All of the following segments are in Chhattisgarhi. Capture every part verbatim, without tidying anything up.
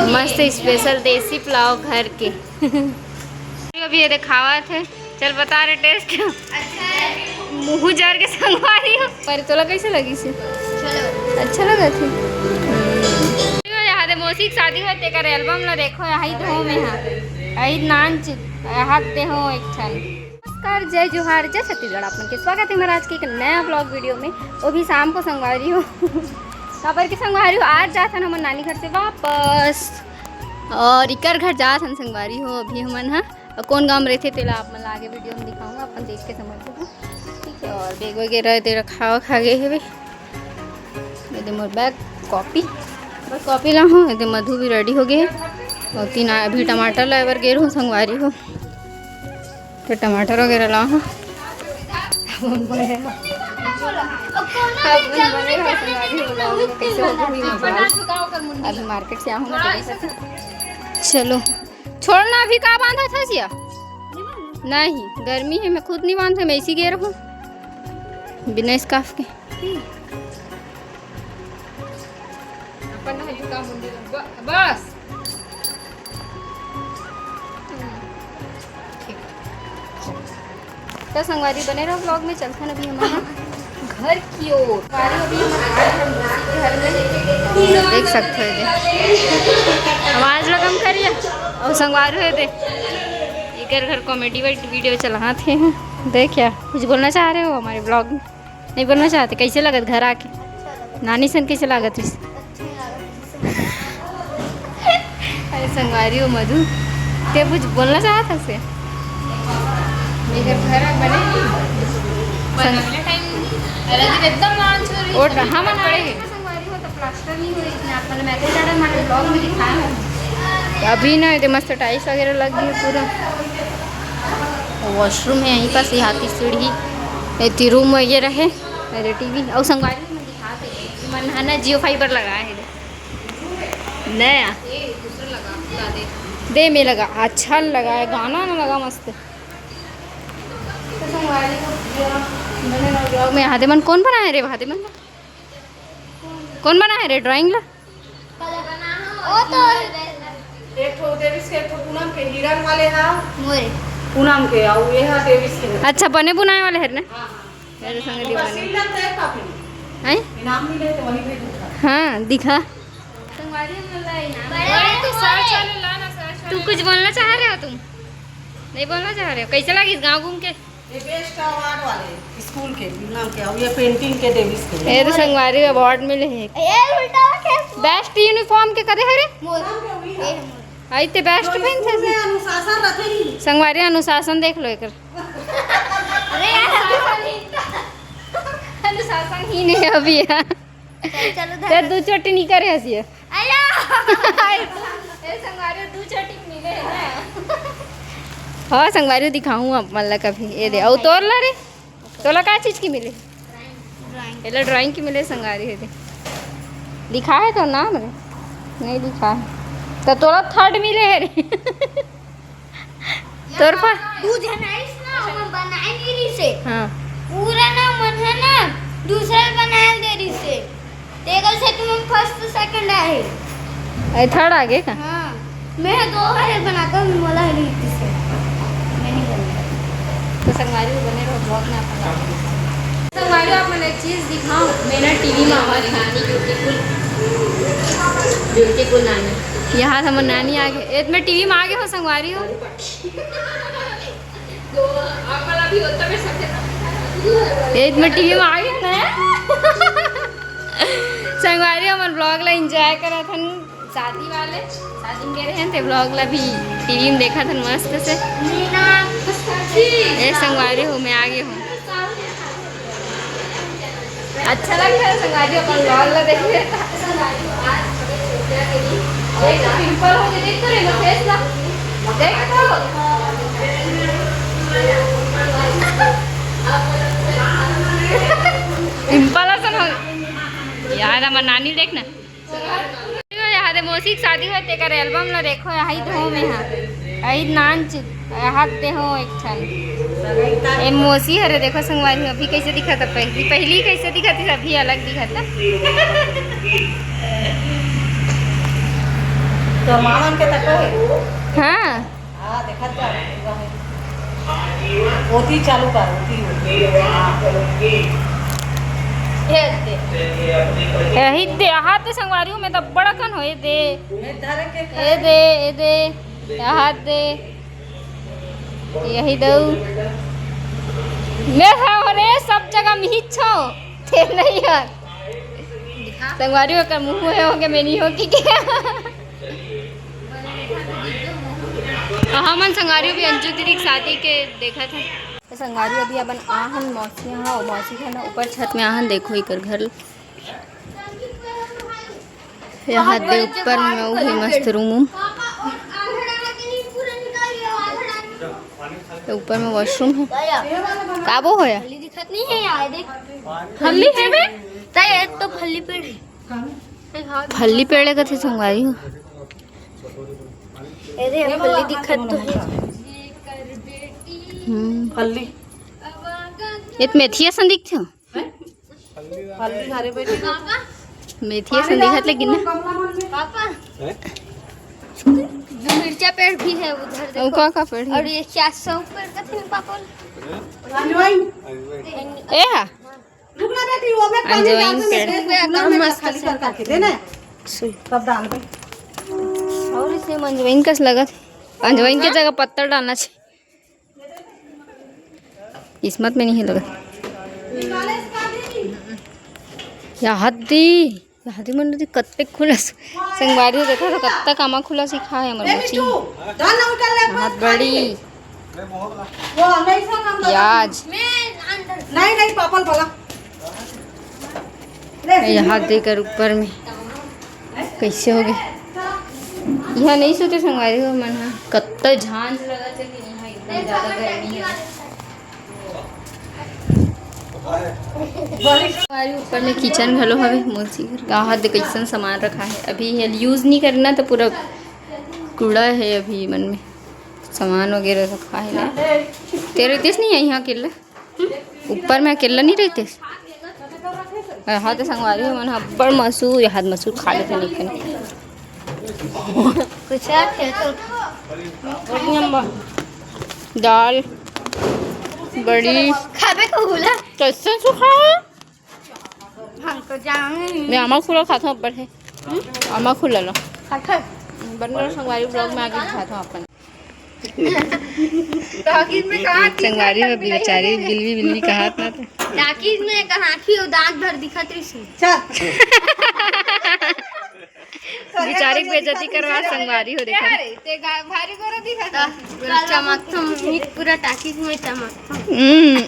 मस्त स्पेशल देसी पुलाव घर के। अभी ये देखावत हे, चल बता रहे टेस्ट। मुँह जर के संगवारी हो। पर तोला कैसे लगी से? अच्छा लगा थे। यहाँ दे मौसी के शादी होय, तेकर एल्बम ला देखो, यही दे हो में हा, यही नान चित, यहाँ दे हो एक ठन। नमस्कार, जय जोहार, जय छत्तीसगढ़। आप मन के स्वागत है मेरा आज के एक नया ब्लॉग वीडियो में। वो भी शाम को संगवारी हो। काबर के संगवारी हो, आज जात हन हमन नानी घर से वापस, और इकर घर जात हन संगवारी हो अभी हमन हा। और कौन गाँव में रहते तेला आप मन ला आगे वीडियो में दिखाऊंगा, अपन देख के समझ लेहू। ठीक है, और बैग वगैरह दे रखा खा गए हवे। ये दे मोर बैग, कॉपी, बस कॉपी ला हूँ। ये दे मधु भी रेडी हो गए। और तीन आ-, अभी टमाटर लाए बर गे रहूँ संगवारी हो। तो टमाटर वगैरह ला हूँ। अभी मार्केट से आऊँ ना, तो चलो, छोड़ ना, अभी का बांधा था सिया? नहीं, गर्मी है, मैं खुद नहीं बांधते, मैं इसी गे रहूँ बिना स्कार्फ के। अपन ना जूता मुंडी ब-, बस। ठीक। तो संगवारी बने रहो ब्लॉग में, चलथन अभी हमन घर की ओर। संगवारी अभी हमन आ गए हन मौसी के घर में, देख सकते हो ये। आवाज ला कम करिए। और संगवारी हो दे, इकर घर कॉमेडी वीडियो चलात हे। देख क्या कुछ बोलना चाह रहे हो हमारे ब्लॉग में? नहीं बोलना चाहते? कैसे लगत घर आके? नानी सन कैसे लागत रिस? अरे संगवारी हो मधु, ते कुछ बोलना चाहत हस? मेरे घर बने संग- अगले टाइम अलग ही एकदम लॉन्च हो रही है। हमन पड़े हैं। संगवारी हो तो प्लास्टर नहीं हुई इतना, आप मतलब मैं तो ज्यादा हमारे ब्लॉग में दिखाया है। अभी ना ये मस्त टाइल्स वगैरह लग गई है पूरा। वॉशरूम है यहीं पास, यहाँ की सीढ़ी, ये रूम वगैरह है। अरे टीवी और संगवारी मन दिखा दे, मन है ना जियो फाइबर लगा है नया। दे में लगा, अच्छा लगा है, गाना ना लगा मस्त। तो संगवारी को ब्लॉग में हादे मन कौन बनाए रे? हादे मन कौन बनाए रे ड्राइंग ला? वो तो एक ठो देविश के, एक ठो पूनम के, हिरन वाले हा। मोरे। पूनम के, और ये हा देविश के। अच्छा, बने बुनाए वाले हर ना? हाँ, हाँ। मेरे संग ओकर दीवानी। सीन लगता है काफी। हैं? इनाम मिले तो वही पे दिखा। हाँ, दिखा। संगवारी हम ला इनाम। बड़े तो सर्च वाले ला ना, सर्च तू वाले कुछ ला। बोलना चाह रहे हो तुम? नहीं बोलना चाह रहे हो? कैसे लगी गाँव घूम के? ये बेस्ट अवार्ड वाले स्कूल के, पूनम के, और ये पेंटिंग के देविश के। ये तो संगवारी अवार्ड मिले है। ये उल्टा के बेस्ट यूनिफॉर्म के कदे हरे? मोर। पूनम के हुई है। ये मोर। आई ते बेस्ट जो पेन स्कूल थे। में अनुशासन रखे ही नहीं। संगवारी अनुशासन देख लो एकर। अरे यार, अनुशासन ही नहीं है अभी। चल, चलो ते धर। दू चोटी नहीं करे हसिया। अया। ए संगवारी दू चोटी मिले है ना। हाँ संगवारी दिखाऊँ आप मन ला कभी। ये दे, और तोर ला रे, तोला का चीज की मिले? ड्राइंग। एला ड्राइंग की मिले संगवारी है दे। दिखा है तो नाम रे? नहीं दिखा है। तो तोला थर्ड मिले है रे। तोर पर दू झन आइस ना, ओमन बनाए नहीं रहिस हे। हाँ। पूरा ना मन है ना, दूसरा बनाए दे रहिस हे। तेकर से तुम फर्स्ट सेकंड आए। ए थर्ड आ गए का? हाँ। मैं दो है बनाता हूँ, मोला है नहीं तीसरा। मैं नहीं बनता। तो संगवारी बने रहो ब्लॉग में अपन। संगवारी आप मन एक चीज दिखाओ, मेरा टीवी में आवाज नानी ब्यूटीफुल, ब्यूटीफुल नानी। यहाँ से हमर नानी आ गए। ए, मैं टीवी में आ गए हो संगवारी हो। ये इतना टीवी में आ गया ना। संगवारी हमर ब्लॉग ला एंजॉय करत हन, शादी वाले शादी में गए रहे थे, ब्लॉग ला भी टीवी में देखत हन मस्त से। ए संगवारी हो, मैं आ गए हूँ। अच्छा लगता है संगवारी, अपन ब्लॉग ला देखिए। एक पिंपल हो गया, देख तो रे, फेस ला, देख तो। पिंपल असन हो। यार, हमर नानी देखना। यहाँ दे मौसी के शादी होय, तेकर एल्बम ला देखो, यही दे हो में हा। यही नान चित, यहाँ दे हो एक ठन। ए मौसी हरे, देखो संगवारी, अभी कैसे दिखत हे, पहली, पहली कैसे दिखत हे, अभी अलग दिखत हे। तो मामन के तक है। हाँ। हाँ, देखा जा, पूरा है। ओती चालू कर, ओती, ओती। हाँ। ये दे। यही दे, हाथ दे संगवारी हो, मैं तो बड़कन हो, ये दे। मैं धरे के ए दे, ए दे, हाथ दे। यही दऊ। मैं हाँ रे, सब जगह मिहिच छो। ते नहीं यार। संगवारी हो कर मुंह है, हो के मैं नहीं हो कि क्या? हमन संगवारी भी अंजू दीदी के शादी के देखा था। तो संगवारी अभी अपन आहन मौसी हाँ, मौसी घर ना ऊपर छत में आहन, देखो एकर घर। यहाँ दे ऊपर में वो है मस्त रूम वूम। तो ऊपर में वॉशरूम है। का वो होया? फल्ली दिखत नहीं है यार, देख। फल्ली है बे? तो ये तो फल्ली पेड़ है। फल्ली पेड़ है कथे संगवारी हो। अरे, फल्ली दिखत तो है। हम्म। फल्ली। ये तो मेथिया सन दिखते हो। फल्ली हरे बेटी। मेथिया सन दिखत लेकिन ना। पापा। हैं? जो मिर्चा पेड़ भी है उधर, देखो। का, का पेड़ है? और ये क्या सौ पेड़ का थे पापा? अंजवाइन। ए हा। रुक ना बेटी, वो मैं पानी अंजवाइन डाल दे, पेड़। मैं कूलर में मस्त खाली कर करके दे ना। सुई। तब डाल दे। और इसे अंजवाइन कस लगत है। अंजवाइन के जगह पत्थर डालना चाहिए। किस्मत में नहीं है लगा। यहाँ दी, यहाँ दी मन दी कत्ते खुला स-, संगवारी हो देखा तो कत्ता कामा खुला सिखा है हमर मौसी। हाथ बड़ी। प्याज। नहीं, नहीं, पापल भला। यहाँ देकर ऊपर में कैसे हो गए? यहाँ नहीं सोते संगवारी हो मन हा। कत्ता झांझ लगा थे कि यहाँ एकदम ज्यादा गर्मी है। हमारे ऊपर में किचन घलो हवे, मौसी घर। कहा दे कैसन सामान रखा है, अभी ये यूज नहीं करना तो पूरा कूड़ा है अभी मन में। सामान वगैरह रखा है ना। तेरे देश नहीं है यहाँ अकेला, ऊपर में अकेला नहीं रहते। हाँ तो संगवारी हो मन अब्बड़ मसूर, यहाँ मसूर खा लेते नहीं खाने। कुछ यार थे तो बढ़िया बा। दाल, बड़ी। खाबे को बोला। कैसे सूखा है? हम तो जाने नहीं। मैं आमा खुला खाता हूँ, ऊपर है। आमा खुला लो। खाते। बन रहा संगवारी ब्लॉग में आगे दिखाता हूँ अपन। टाकीज में कहाँ थी? संगवारी में बेचारी बिल्ली बिल्ली कहा था तो। टाकीज में कहाँ थी, वो दांत भर दिखा थी उसमें। चल। बेचारी की बेइज्जती करवा संगवारी हो देखा। अरे, ते गा-, भारी गोरा दिखा था। पूरा चमकता हूँ, पूरा टाकीज में चमकता हूँ। हम्म।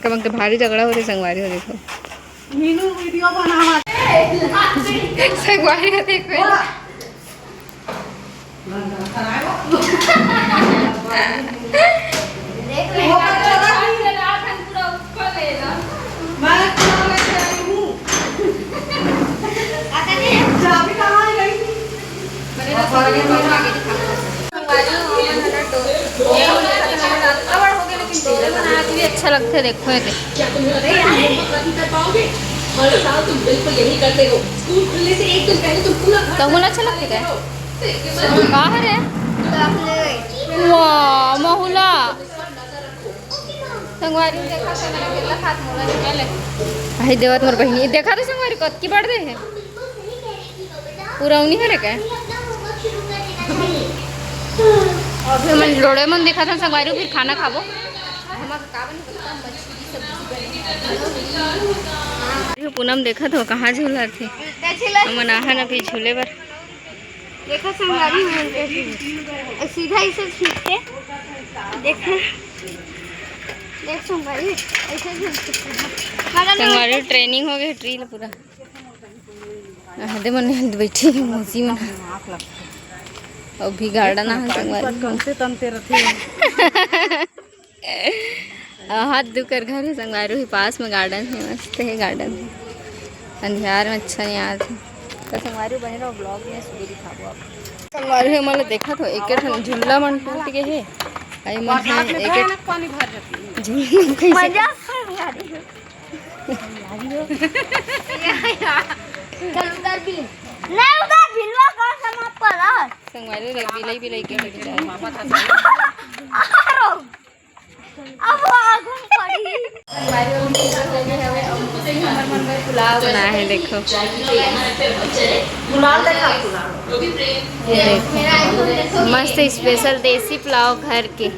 कमक तो भारी झगड़ा हो रहे संगवारी हो देखो। मीनू वीडियो बनावा। संगवारी हो देखो। चाबी कहाँ गई? अच्छा लगथे, देखो ये देखो। कहूँ अच्छा लगथे क्या? का हरे? वाह, महुला। संगवारी देखा, संगवारी केला खात मोला नहीं मिले। अहे देवत मोर बहिनी, देखा तो संगवारी कतकी बढ़ दे है। पूरा उनी हरे का? अभी हमन डोरेमोन देखा था संगवारी, फिर खाना खाबो। हमर का बने पता, मछली सब्जी बने। पूनम देखा तो कहाँ झूला थे? हमन आहा ना भी झूले बर। देखो संगवारी, हमन के सीधा इसे खींच के देखो। देख संगवारी, ऐसे खींच के सीधा। संगवारी ट्रेनिंग हो गई ट्री ला पूरा। हाँ, दे मन बैठी है मौसी मन। अभी गार्डन आ संगवारी। कनते तनते रथे। हाथ दुकर घर है संगवारी, पास में गार्डन है, मस्त है गार्डन है। अंधियार में अच्छा नहीं आत है। तो संगवारी बने रहो ब्लॉग में, सुबह दिखाबो आप। संगवारी हमन ला देखत हो, एक ठन झूला मन टूट के है। आई मन है एक पानी भर जाती है। झूला कैसे मजा आ रही है। चल उधर भी। नहीं, उधर भिलवा कौन सा माप पर है? संगवारी रे, बिलाई, बिलाई के हट जाए। आरो। अब वो आगू में पड़ी। ना है, देखो। गुलाल देखा, गुलाल। ये देखो। मस्त special देसी पुलाव घर के।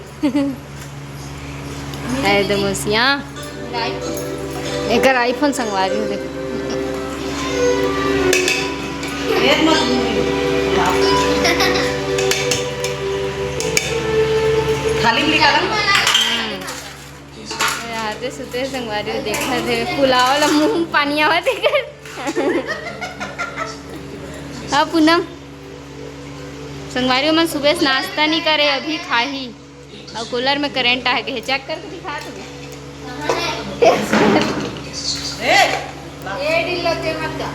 एकदम ओसिया। एकर iPhone संगवारी हो, देखो। थाली में निकाला ना। हम्म। राते सुते संगवारी हो, देखत हे पुलाव ला, मुंह में पानी आवत हे। हाँ पूनम, संगवारी हो मन सुबह से नाश्ता नहीं करे, अभी खाही। अउ कूलर में करंट आ गे हे, चेक करके दिखा तुम्हें। ए, ए, ढीला ते मत जा।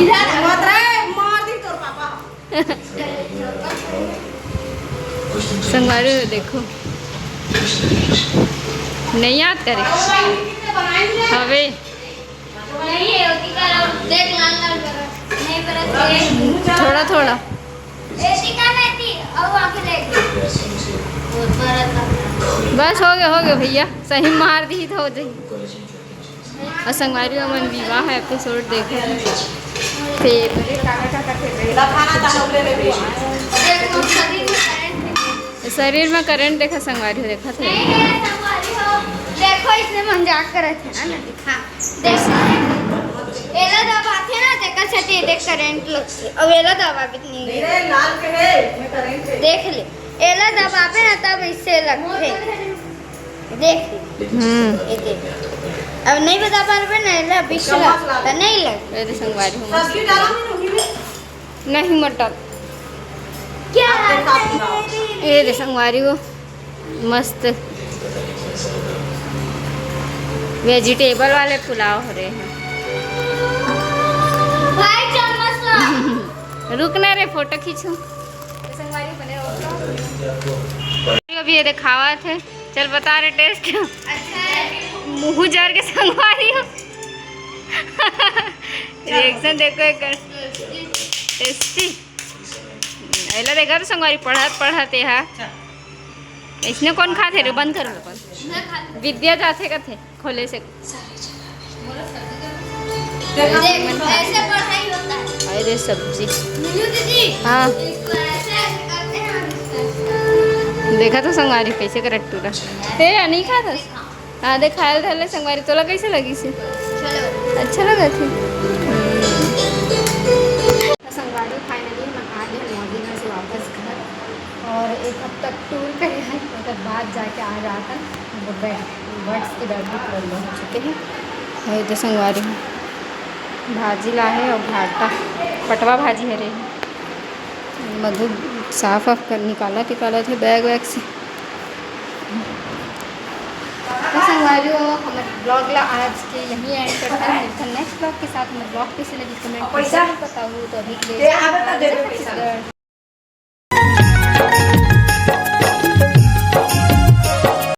इधर मत रे, मार दी तोर पापा। संगवारी हो, देखो, नहीं याद करे। हवे। नहीं है, ओतिका देख, लाल लाल बरत। नहीं बरत है। थोड़ा थोड़ा। ए, टिका नहीं थी, अब आके देख। बस हो गया, हो गया भैया, सही मार दी तो हो जाई। अउ संगवारी हो मन विवाह episode देखे। फिर देखो, शरीर में करंट देखा संगवारी हो, देखा थे। नहीं है, संगवारी हो। देखो, इसने मजाक करे थे ना, ना दिखा। देख, एला दबाथे ना, तेकर सेती देख करंट लगथे। अब एला दबाबे नहीं। नहीं रे, लाल के है, इसमें करंट है। देख ले, एला दबाबे ना, तब इससे लगथे। देख ले। हम्म। ये देख। अब नहीं बता पारबे ना, एला विश्व चम्मच ला। तो नहीं लग। मेरे संगवारी हो। सब्जी डाला नहीं होगी बे? नहीं मटर। क्या? आप देखा पूरा। ए रे संगवारी हो, मस्त वेजिटेबल वाले पुलाव हो रहे हैं। भाई चम्मच ला। रुक ना रे, फोटो खींचू। तो संगवारी बने रहो vlog में। अभी ये दिखावा थे, चल बता रे टेस्ट। अच्छा है। मुंह जर के संगवारी हो। रिएक्शन देखो एक। टेस्टी। एला देखा तो संगवारी पढ़त पढ़त ये हा। इसने कौन खाथे रे? बंद कर अपन। विद्या जाथे कथे खोले से। देख, ऐसे पढ़ाई होता है। अरे सब्जी। मीनू दीदी, हाँ। इसको ऐसे, ऐसे करते हैं और इसको ऐसे। देखा तो संगवारी कैसे करत टूरा। ए, नहीं खाता। हाँ, देख, खायल धरले संगवारी, तोला कैसे लगी से? चलो। अच्छा लगा थे? तो संगवारी, finally हम आ गए मौजी घर से वापस घर। और एक हफ्ता टूर करे हैं, ओकर बाद जाके आ जाता। बट बर्ड्स की दर्द भी पूर्ण हो चुके हैं। और ये तो संगवारी हो, भाजी ला है और भाटा, पटवा भाजी हरे। मधु साफ वाफ कर, निकालत निकालत हे बैग वैग से। तो संगवारी हो, हमर vlog ला आज के यहीं end करथन। मिलथन next vlog के साथ। हमर vlog कैसे लगी, comment करके जरूर बताओ। तो अभी के लिए जय हिंद, जय छत्तीसगढ़।